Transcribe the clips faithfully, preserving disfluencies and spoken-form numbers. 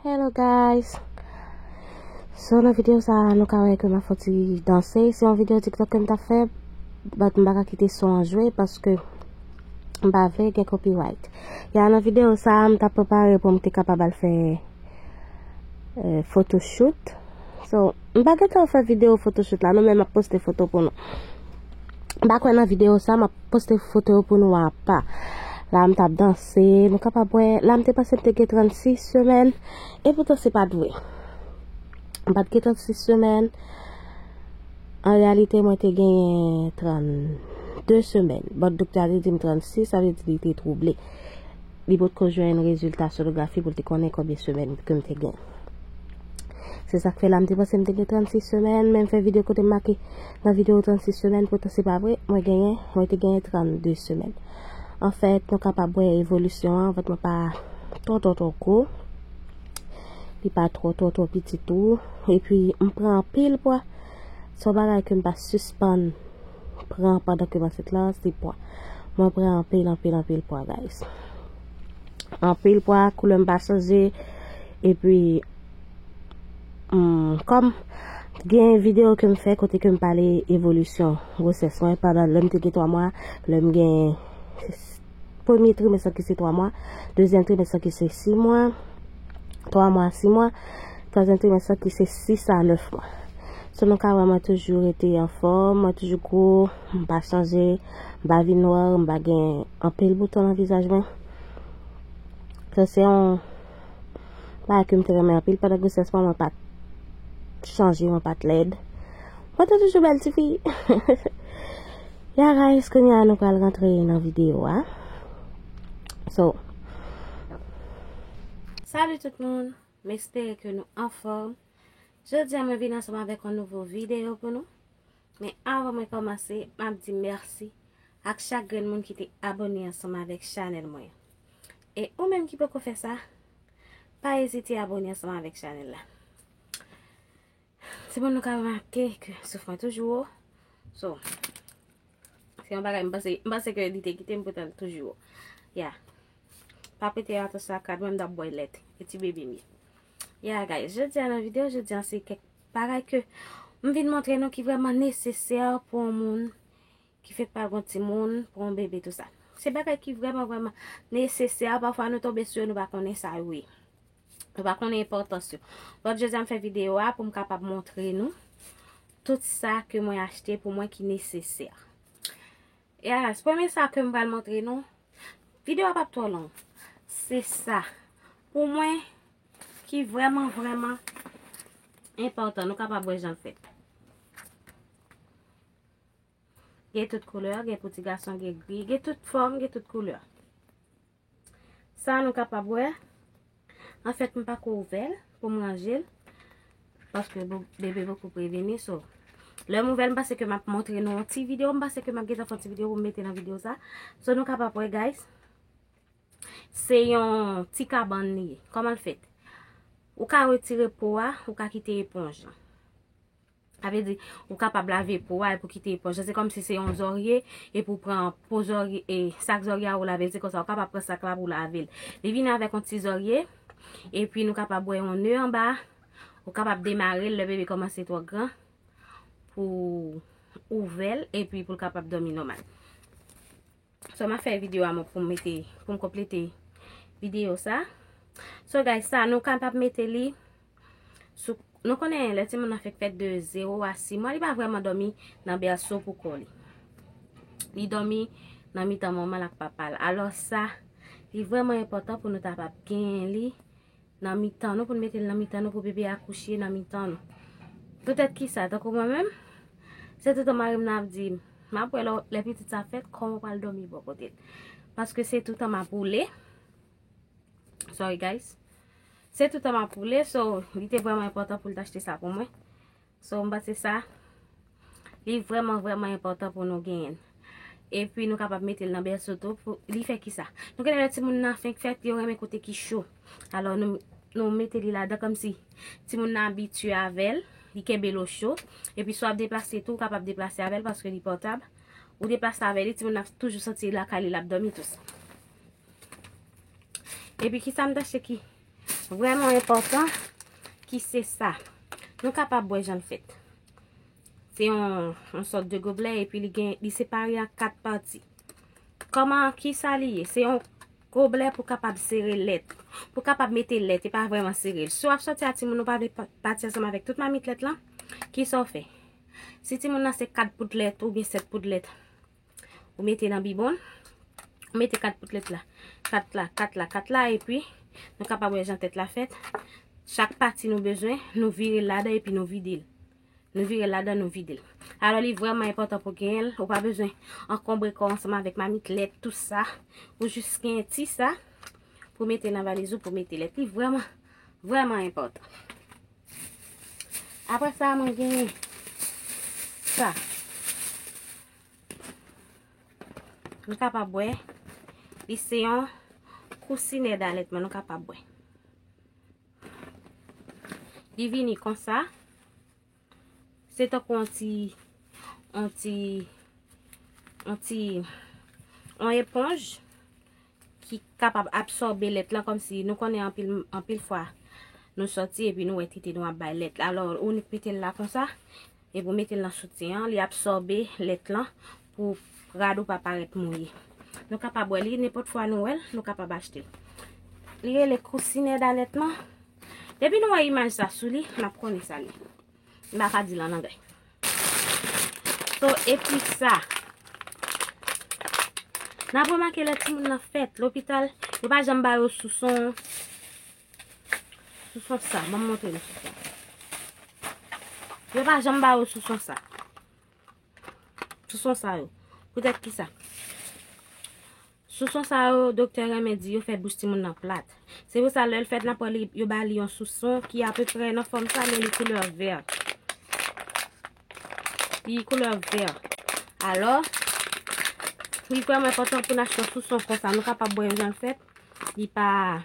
Hello guys. So nan videyo sa a, nou ka wè ke m ap fè yon ti danse. Se yon videyo TikTok ke m t ap fè, but m pa ka kite son an jwe paske m pa vle gen copyright. Ya, nan videyo sa a, m t ap prepare pou m te kapab al fè eh, photoshoot. So, m pa gentan fè videyo photoshoot la, non, men m ap poste foto pou nou. M pa kwè nan videyo sa, m ap poste foto yo pou nou apa. La, m t ap danse, nou kapab wè, la, m te panse m te gen trannsis semèn, e poutan se pa t vre. M pa t gen trannsis semèn. An reyalite, mwen te genyen trannde semèn. But doktè a te di m trannsis, sa vle di li te twouble. Li potko jwenn rezilta sonografi pou l te konnen konbyen semèn ke m te gen. Se sa k fè la, m te panse m te gen trannsis semèn, men m fè videyo kote m make nan videyo trannsis semèn, poutan se pa vre, mwen genyen, mwen te genyen trannde semèn. Anfèt, nou kapab wè evolisyon an, vant mwen pa twò, twò, twò gwo. Li pa twò, twò, twò piti tou. Epi, m pran anpil pwa. Se yon bagay ke m pa sispann pran pandan ke m ansent la, se pwa. Mwen pran anpil, anpil, anpil pwa, guys. Anpil pwa, koulè m pa chanje. Epi, hmm, kòm gen videyo ke m fè kote ke m pale evolisyon gwosès mwen pandan lè m te gen twa mwa, lè m gen premye trimès lan ki se twa mwa, dezyèm trimès lan ki se sis mwa, twa mwa a sis mwa, twazyèm trimès lan ki se sis a nèf mwa. So nou ka wè mwen toujou rete anfòm, mwen toujou gwo, m pa chanje, m pa vin nwa, m pa gen anpil bouton nan vizaj mwen. So se yon bagay ke m te renmen anpil pandan gwosès mwen, mwen pa t chanje, mwen pa t lèd. Mwen te toujou bèl tifi. Ya guys, kounye a nou pral rantre nan videyo a. So, salut tout moun, m espere ke nou anfòm. Jodi a mwen vin ansanm avèk yon nouvo videyo pou nou. Men avan mwen kòmanse, m ap di mèsi ak chak grenn moun ki te abòne ansanm avèk chanèl mwen. E ou menm ki poko fè sa, pa ezite abòne ansanm avèk chanèl la. Timoun, nou ka remake ke souf mwen toujou wo. So, se yon bagay m panse, m panse ke li te kite m poutan l toujou wo. Ya. Pa prete atansyon ak rad mwen, m t ap bwè lèt. E ti bebe m ye. Ya, guys, jodi a nan videyo jodi a se kèk bagay ke m vin montre nou ki vrèman nesesè pou yon moun ki fèk pral gon timoun, pou yon bebe, tou sa. Se bagay ki vrèman, vrèman nesesè. Pafwa nou tonbe sou yo, nou pa konnen sa yo ye. Nou pa konnen enpòtans yo. Lòt jodi a m fè videyo a pou m kapab montre nou tout sa ke mwen achte pou mwen ki nesesè. E a, premye sa ke m pral montre nou, videyo a p ap twò long. Se sa. Pou mwen, ki vrèman, vrèman enpòtan. Nou kapab wè jan l fèt. Gen tout koulè, gen pou ti gason, gen gri, gen tout fòm, gen tout koulè. Sa nou kapab wè. Anfèt, m pako ouvè l pou m ranje l. Paske bo-, bebe poko previni, so. Lè m ouvè l, m panse ke m ap montre nou yon ti videyo. M panse ke m ap gentan fè yon ti videyo pou m mete nan videyo sa. So, nou kapab wè, guys. Se yon ti kabann li ye. Kòman l fèt? Ou ka retire po a, ou ka kite eponj lan. Sa vle di, ou kapab lave po a epi w kite eponj lan. Se kòmsi se yon zòrye, epi w pran po zòrye, e sak zòrye a ou lave l, se konsa ou kapab pran sak la pou w lave l. Li vini avèk yon ti zòrye, epi nou kapab wè yon ne anba, ou kapab demare l lè bebe kòmanse twò gran, pou w ouvè l, epi pou l kapab dòmi nòmal. So, m ap fè videyo a mwen pou m mete, pou m konplete videyo sa. So, guys, sa, nou kapab mete li sou, nou konnen lè timoun nan fèk fèt de zewo a sis mwa, li pa vrèman dòmi nan bèso pou kò li. Li dòmi nan mitan manman l ak papa l. Alò, sa, li vrèman enpòtan pou nou ta kapab genyen li nan mitan nou, pou n mete l nan mitan nou, pou bebe a kouche nan mitan nou. Poutèt ki sa, tankou mwen menm, se toutan mari m nan ap di m, m ap wè lè, lè pitit sa fèt, kòman w pral dòmi bò kote l. Paske se toutan m ap woule. Sorry, guys. Se toutan m ap woule, so, li te vrèman enpòtan pou l t achte sa pou mwen. So, m panse sa, li vrèman, vrèman enpòtan pou nou genyen l. Epi, nou kapab mete l nan bèso tou. Pou, li fè kisa? Nou konnen lè timoun nan fenk fèt, yo renmen kote ki cho. Alò, nou, nou mete li ladan kòmsi timoun nan abitye avè l, li kenbe l ocho. Epi, si w ap deplase tou, ou kapab deplase avè l paske li pòtab. Ou deplase avè li, timoun nan ap toujou santi l lakay li, l ap dòmi tou sa. Epi, kisa m t achte ki vrèman enpòtan, ki se sa. Nou kapab bwè jan l fèt. Se yon, yon sòt de goblè, epi li gen, li separe an kat pati. Kòman, ki sa li ye? Se yon goblè pou kapab sere lèt. Pou kapab mete lèt, e pa vrèman sere l. Si w ap sòti a timoun, ou pa vle pa-, pati ansanm avèk tout mamit lèt lan, ki sa w fè? Si timoun nan se kat pout lèt oubyen sèt pout lèt, ou mete nan bibon, ou mete kat pout lèt la, kat la, kat la, kat la, epi nou kapab wè jan tèt la fèt. Chak pati nou bezwen, nou vire l ladan epi nou vide l. Nou vire l ladan, nou vide l. Alò, li vrèman enpòtan pou genyen l. Ou pa bezwen ankonbre kò w ansanm avèk mamit lèt, tout sa. Ou jis genyen ti sa pou mete nan valiz ou, pou mete lèt. Li vrèman, vrèman enpòtan. Apre sa, mwen genyen sa. Nou kapab bwè. Li se yon kousinè dalètman, nou kapab bwè. Li vini konsa. Se tankou yon ti, yon ti, yon ti, yon eponj ki kapab absòbe lèt lan, kòmsi nou konnen anpil, anpil fwa nou sòti epi nou wè tete nou ap bay lèt la. Alò, ou nik mete l la konsa, epi ou mete l nan soutyen an, li absòbe lèt lan pou rad ou pa parèt mouye. Nou kapab wè li, nenpòt fwa nou wè l, nou kapab achte l. Li rele kousinè dalètman. Depi nou wè imaj sa sou li, n ap konnen sa li. M pa ka di l an anglè. So, epi sa, n ap remake lè timoun nan fèt lopital, yo pa janm ba yo souson, souson sa, ban m montre nou souson. Yo pa janm ba yo souson sa. Souson sa yo. Poutèt ki sa? Souson sa yo, doktè renmen di yo fè bouch timoun nan plat. Se pou sa, lè l fèt, n ap wè li, yo ba li yon souson ki apeprè nan fòm sa, men li koulè vè. Li koulè vè. Alò, li vrèman enpòtan pou n achte yon souson konsa. Nou kapab bwè yo jan l fèt. Li pa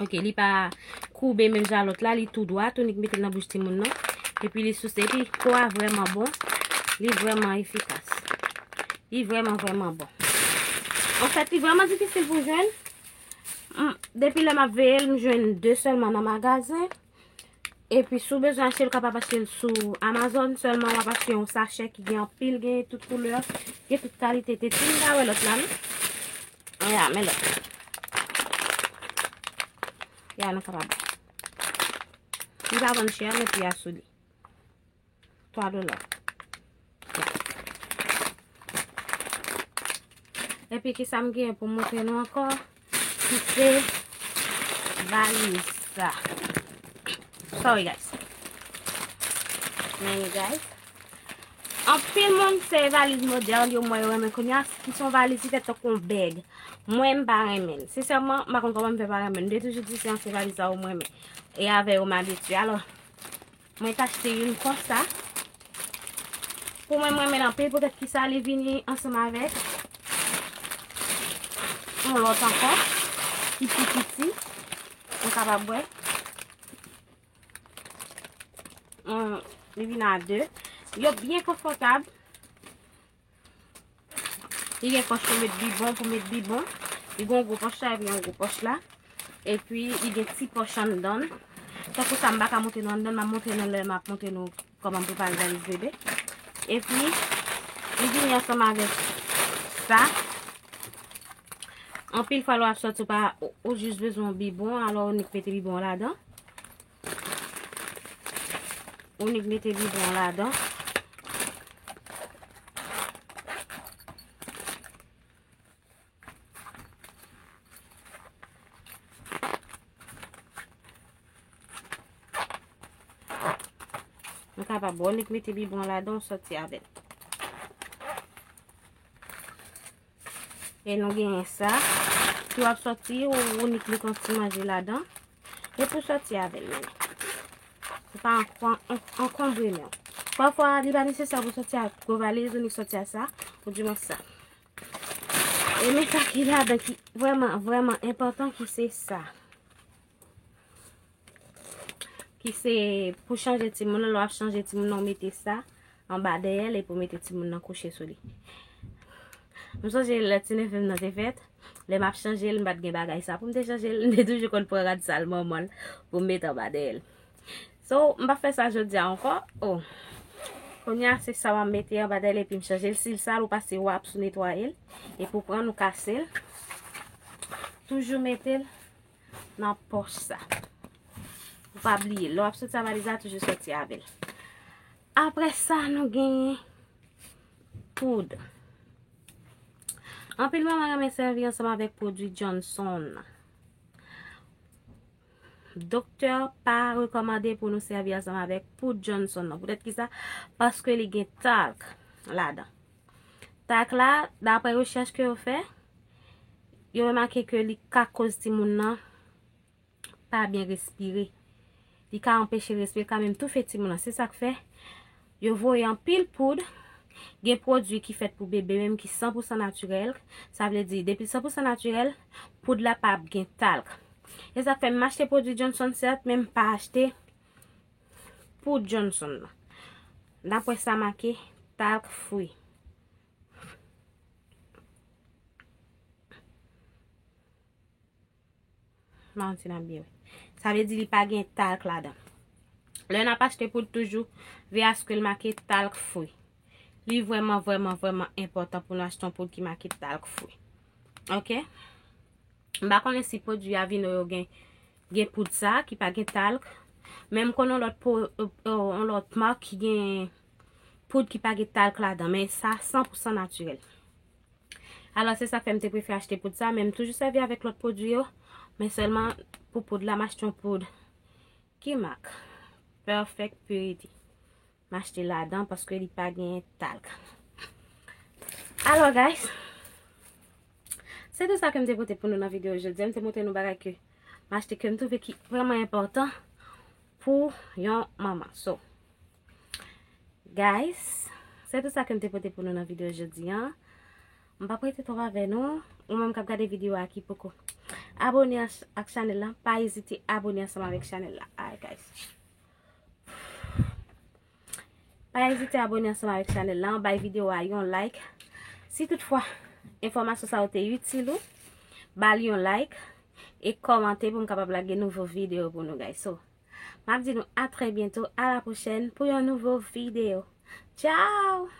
Ok, li pa koube menm jan lòt la, li tou dwat, ou nik mete l nan bouch timoun nan. Epi li souse, epi po a vrèman bon, li vrèman efikas. Li vrèman, vrèman bon. Anfèt, li vrèman difisil pou jwenn. M, depi lè m ap veye l, m jwenn de sèlman nan magazen. Epi, si w bezwen achte l, ou kapab achte l sou Amazon sèlman, w ap achte yon sachè ki gen anpil, gen tout koulè, gen tout kalite tete. M pa wè lòt la, non. Ya, men lòt. Ya, nou kapab. Li pa vann chè, men pri a sou li. Twa dola. Ya. Epi, ki sa m genyen pou m montre nou ankò? Ki se valiz sa. Sorry, guys. Men, guys. Anpil moun, se valiz modèl yo mwen yo renmen kounye a, ki se yon valiz ki fèt tankou yon bèg. Mwen, m pa renmen l. Sensèman, m pa konn kòman m fè pa renmen l. M te toujou di se ansyen valiz sa yo mwen renmen. E avè yo m abitye. Alò, mwen t achte youn konsa. Pou mwen, m renmen l anpil. Poutèt ki sa, li vini ansanm avèk yon lòt ankò, ki pi piti. Ou kapab wè. Hum, li vin a de. Yo byen konfòtab. Li gen pòch pou met bibon, pou met bibon. Li gen yon gwo pòch la, epi yon gwo pòch la. Epi, li gen ti pòch anndan l. Tankou sa, m pa ka montre nou anndan l, m ap montre nou lè m ap montre nou kòman m prepare valiz bebe. Epi, li vini ansanm avèk sa. Anpil fwa, lè w ap sòti, ou pa, ou, ou jis bezwen yon bibon, alò ou nik mete bibon ladan. Ou nik mete bibon ladan. Nou kapab, ou nik mete bibon ladan, ou sòti avè l. E nou genyen sa. Si w ap sòti, ou, ou nik met yon ti manje ladan. E pou sòti avè l menm. Pou pa ankon-, an-, ankonbre men w. Pafwa, li pa nesesè pou sòti ak gwo valiz, ou nik sòti ak sa, ou di mwen sa. E men sa ki ladan ki vrèman, vrèman enpòtan, ki se sa. Ki se pou chanje timoun nan, lè w ap chanje timoun nan, ou mete sa anba dèyè l epi w mete timoun nan kouche sou li. M sonje lè ti neve m nan te fèt, Lè m ap chanje l, m pa t gen bagay sa pou m te chanje l. M te toujou konn pran rad sal manman l pou m mete anba dèyè l. So, m p ap fè sa jodi a ankò. Oh. Kounye a, se sa w ap mete anba dèyè l epi m chanje l. Si l sal, ou pase wap sou netwaye l. Epi w pran l, ou kase l. Toujou mete l nan pòch sa. Ou pa bliye, lè w ap soti a valiz la, toujou soti avè l. Apre sa, nou genyen poud. Anpil manman renmen sèvi ansanm avèk pwodui Johnson. Doktè pa rekòmande pou nou sèvi ansanm avèk poud Johnson nan. Poutèt ki sa? Paske li gen talk ladan. Talk la, daprè rechèch ke yo fè, yo remake ke li ka koz timoun nan pa byen respire. Li ka anpeche l respire, li ka menm toufe timoun nan. Se sa k fè yo voye anpil poud. Gen pwodui ki fèt pou bebe menm ki san pou san natirèl. Sa vle di, depi l san pou san natirèl, poud la p ap gen talk. E sa k fè m achte pwodui Johnson sèt, men m pa achte poud Johnson nan. Daprè sa make, talk free. Manti n ap byen wè. Sa vle di li pa gen talk ladan. Lè n ap achte poud toujou, veye aske l make talk free. Li vrèman, vrèman, vrèman enpòtan pou nou achte yon poud ki make talk free. Ok? M pa konnen si pwodui Aveeno yo gen, gen poud sa ki pa gen talk. Men m konnen yon lòt po, yon lòt mak ki gen poud ki pa gen talk ladan. Men sa san pou san natirèl. Alò, se sa k fè m te prefere achte poud sa, men m toujou sèvi avèk lòt pwodui yo. Men sèlman pou poud la, m achte yon poud ki mak Perfect Purity. M achte ladan paske li pa gen talk. Alò, guys, se tout sa ke m te pote pou nou nan videyo jodi a. M te montre nou bagay ke m achte ke m twouve ki vrèman enpòtan pou yon manman. So, guys, se tout sa ke m te pote pou nou nan videyo jodi a. M p ap rete twòp avè nou. Ou menm k ap gade videyo a ki poko abone ak chanèl la, pa ezite abone ansanm avèk chanèl la. Alright, guys. Pa ezite abone ansanm avèk chanèl la, bay videyo a yon like. Si toutfwa enfòmasyon sa yo te itil ou, ba l yon like e kòmante pou m kapab lage nouvo videyo pou nou, guys. So, m ap di nou a trè byento, a la pwochèn pou yon nouvo videyo. Tchao!